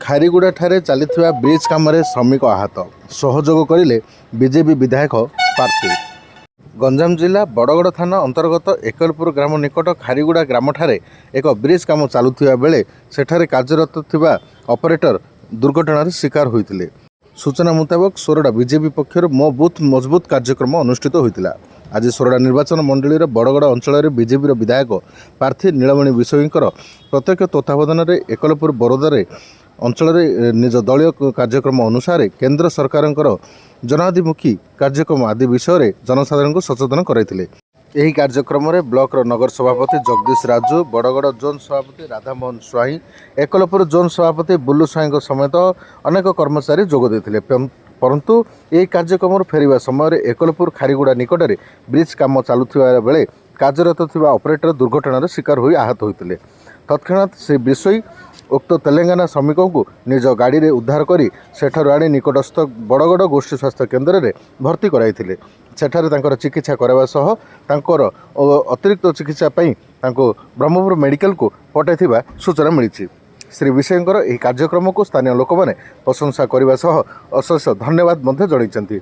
ଖାରିଗୁଡ଼ାଠାରେ ଚାଲିଥିବା ବ୍ରିଜ୍ କାମରେ ଶ୍ରମିକ ଆହତ, ସହଯୋଗ କରିଲେ ବିଜେପି ବିଧାୟକ ପ୍ରାର୍ଥୀ। ଗଞ୍ଜାମ ଜିଲ୍ଲା ବଡ଼ଗଡ଼ ଥାନା ଅନ୍ତର୍ଗତ ଏକଲପୁର ଗ୍ରାମ ନିକଟ ଖାରିଗୁଡ଼ା ଗ୍ରାମଠାରେ ଏକ ବ୍ରିଜ୍ କାମ ଚାଲୁଥିବା ବେଳେ ସେଠାରେ କାର୍ଯ୍ୟରତ ଥିବା ଅପରେଟର ଦୁର୍ଘଟଣାର ଶିକାର ହୋଇଥିଲେ। ସୂଚନା ମୁତାବକ, ସୋରଡ଼ା ବିଜେପି ପକ୍ଷରୁ ମୋ ବୁଥ୍ ମଜବୁତ କାର୍ଯ୍ୟକ୍ରମ ଅନୁଷ୍ଠିତ ହୋଇଥିଲା। ଆଜି ସୋରଡ଼ା ନିର୍ବାଚନ ମଣ୍ଡଳୀର ବଡ଼ଗଡ଼ ଅଞ୍ଚଳରେ ବିଜେପିର ବିଧାୟକ ପ୍ରାର୍ଥୀ ନୀଳମଣି ବିଷୋୟୀଙ୍କର ପ୍ରତ୍ୟକ୍ଷ ତତ୍ତ୍ୱାବଧାନରେ ଏକଲପୁର ବରୋଦାରେ ଅଞ୍ଚଳରେ ନିଜ ଦଳୀୟ କାର୍ଯ୍ୟକ୍ରମ ଅନୁସାରେ କେନ୍ଦ୍ର ସରକାରଙ୍କର ଜନାଭିମୁଖୀ କାର୍ଯ୍ୟକ୍ରମ ଆଦି ବିଷୟରେ ଜନସାଧାରଣଙ୍କୁ ସଚେତନ କରାଇଥିଲେ। ଏହି କାର୍ଯ୍ୟକ୍ରମରେ ବ୍ଲକର ନଗର ସଭାପତି ଜଗଦୀଶ ରାଜୁ, ବଡ଼ଗଡ଼ ଜୋନ୍ ସଭାପତି ରାଧାମୋହନ ସ୍ୱାଇଁ, ଏକଲପୁର ଜୋନ୍ ସଭାପତି ବୁଲୁ ସ୍ୱାଇଁଙ୍କ ସମେତ ଅନେକ କର୍ମଚାରୀ ଯୋଗ ଦେଇଥିଲେ। ପରନ୍ତୁ ଏହି କାର୍ଯ୍ୟକ୍ରମରୁ ଫେରିବା ସମୟରେ ଏକଲପୁର ଖାରିଗୁଡ଼ା ନିକଟରେ ବ୍ରିଜ୍ କାମ ଚାଲୁଥିବା ବେଳେ କାର୍ଯ୍ୟରତ ଥିବା ଅପରେଟର ଦୁର୍ଘଟଣାର ଶିକାର ହୋଇ ଆହତ ହୋଇଥିଲେ। ତତ୍କ୍ଷଣାତ୍ ଶ୍ରୀ ବିଷୋୟୀ ଉକ୍ତ ତେଲେଙ୍ଗାନା ଶ୍ରମିକଙ୍କୁ ନିଜ ଗାଡ଼ିରେ ଉଦ୍ଧାର କରି ସେଠାରୁ ଆଣି ନିକଟସ୍ଥ ବଡ଼ଗଡ଼ ଗୋଷ୍ଠୀ ସ୍ୱାସ୍ଥ୍ୟ କେନ୍ଦ୍ରରେ ଭର୍ତ୍ତି କରାଇଥିଲେ। ସେଠାରେ ତାଙ୍କର ଚିକିତ୍ସା କରାଇବା ସହ ତାଙ୍କର ଅତିରିକ୍ତ ଚିକିତ୍ସା ପାଇଁ ତାଙ୍କୁ ବ୍ରହ୍ମପୁର ମେଡ଼ିକାଲକୁ ପଠାଇଥିବା ସୂଚନା ମିଳିଛି। ଶ୍ରୀ ବିଷୋୟୀଙ୍କର ଏହି କାର୍ଯ୍ୟକ୍ରମକୁ ସ୍ଥାନୀୟ ଲୋକମାନେ ପ୍ରଶଂସା କରିବା ସହ ଅଶେଷ ଧନ୍ୟବାଦ ମଧ୍ୟ ଜଣାଇଛନ୍ତି।